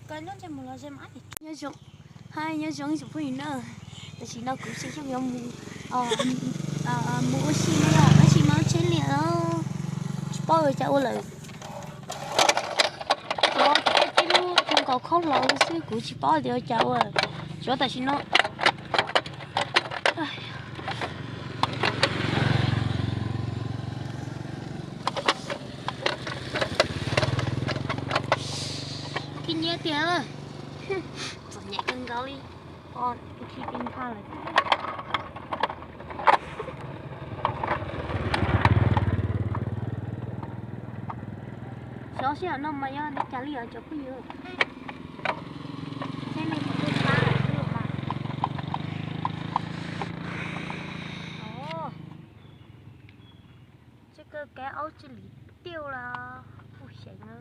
Nyob zoo, hais nyob zoo ib tsoom phooj ywg na. Tam sim no kuv Tshaj Xyooj yuav mus, mus ua si no yom, tab sis mas tsheb liam, tsis paub ua cas ua lawm. Cov tej lub nkaus khob los xwb kuv tsis paub tias ua cas ua. Tsuav tam sim no khib nyiab tiag, txom nyem kawg nkaus li. Khib pib nthaj lawm. Xyov sij hawm no mas yog li cas li os cov phooj ywg. Seb nej puas tuaj pab lawm xwb mas. Txoj kawg kav aub tsis lim tiaj los kuj xyeem na.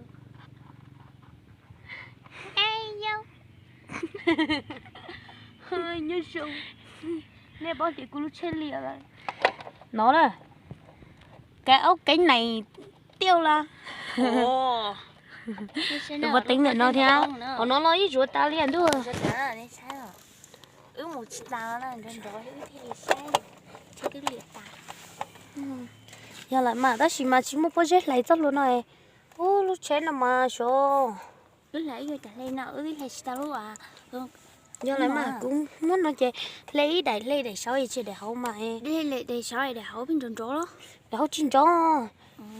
Nyob zoo, nej paub tias kuv lub tsheb liam lawm no na. Kav aub kav nees tiaj los. Tus pas teev ntawm no thiab. Hauv no los ib zuag tas li ntuj. Yog lawm mas tab sis mas tsis muaj pob zeb hlais txoj hlua no. Ub, lub tsheb no mas xyov. Yog lawm mas kuv muab no ces hle ib daim hle daim saud es tsis daim hauv mas. Daim hauv tsis nrov.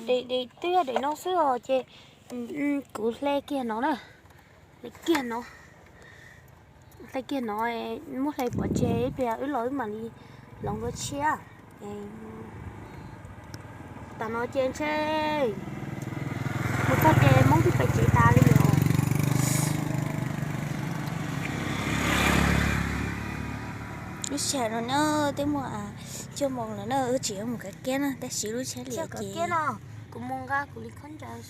Daim twb yog daim no xwb os ces kuv hle kiag no na. Hle kiag no. Hle kiag no, muab hle pov tseg ib pliag wb los wb mam li hloov dua tshiab. Tas no ces ntshe mus txog ces Hmoob twb pais tsev tas li os. Lub sij hawm no na twb muaj cuaj moos lawm na, wb tseem yuav mus kav kiab na, tab sis lub tsheb liam ces kuv mus nqa kuv li khaub ncaws.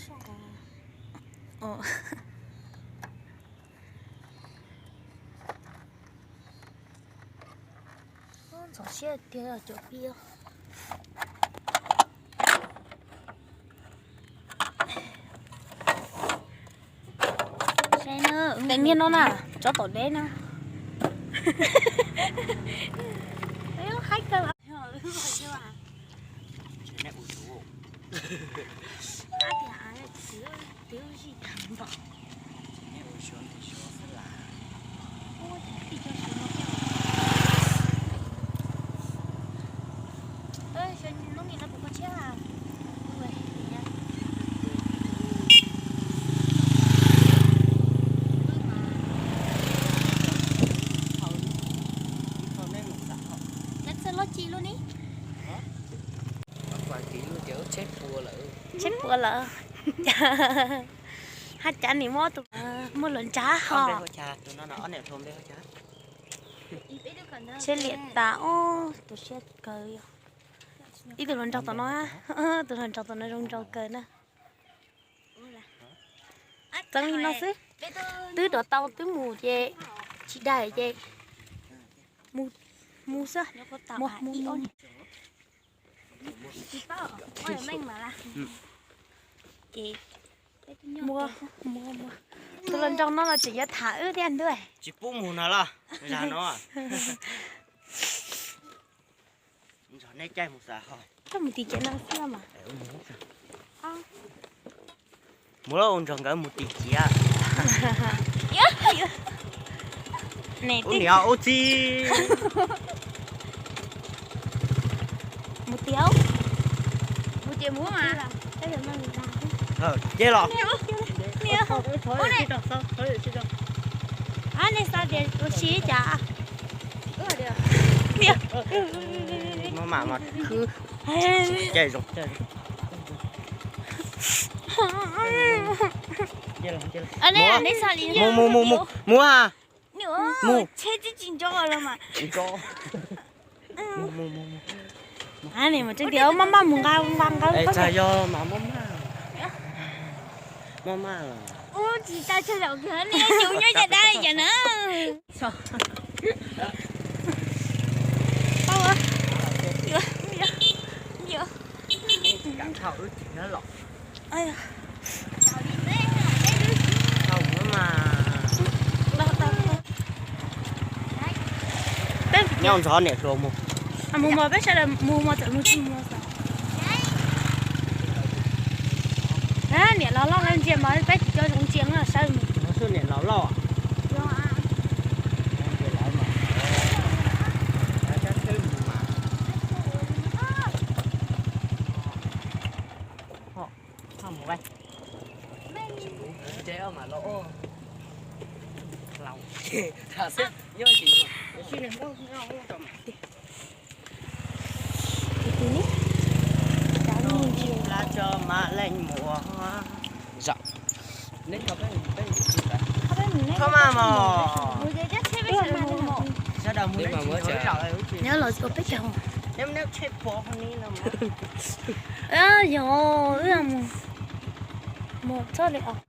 Ntxhov siab tiag cov pib. Tes niag no na, tsob tom deb na. Haib kawg. Loj ci lub ni. Tsheb puas lawm. Haj cav nim muab tus muaj hluas nraug ho. Tsheb liam tas, ub, tu siab kawg. Ib tug hluas nraug tom no, tus hluas nraug tom no zoo nraug kawg na. Txeev li no xwb, twb rov tau twb mus ces tsis daig ces mus xwb. Tus hluas nraug no los tseem yuav tham wb thiab ntuj. Tsis pub mus no los, zag no. Nrog nej caij mus xav ho. Koj mus tim ciav no xwb mas. Mus lauj, nrog nkawd mus tim ciav. Ub niam ub txiv. Mus tim, mus ces mus mas. Ces los. Nej xav tias ua si cas? Maj mam mas khwb. Caij zoo, caij zoo. Mus, mus, mus, mus, mus ha. Mus. Tsheb tsis tsis nco los mas. Tsis nco. Mus, mus, mus, mus. Maj mam mus nqa nqa nqa. Txawm yog mas maj mam, maj mam. Ub, tsis tau tshaj zaum kawg li, nyob caj dab li cas na. Tau. Thaum wb tsis nyob los. Thaum wb mas. Ntxov niam hluas mus. Mus mos peb sawv daws mus mos txawm mus tsis mus. Niam laus loj lawv ntsia mas peb tsis cov zoo ntsia no sawv mus. Niam laus loj. Nyob los ua peb caug. Yog wb mus, mus txog li os.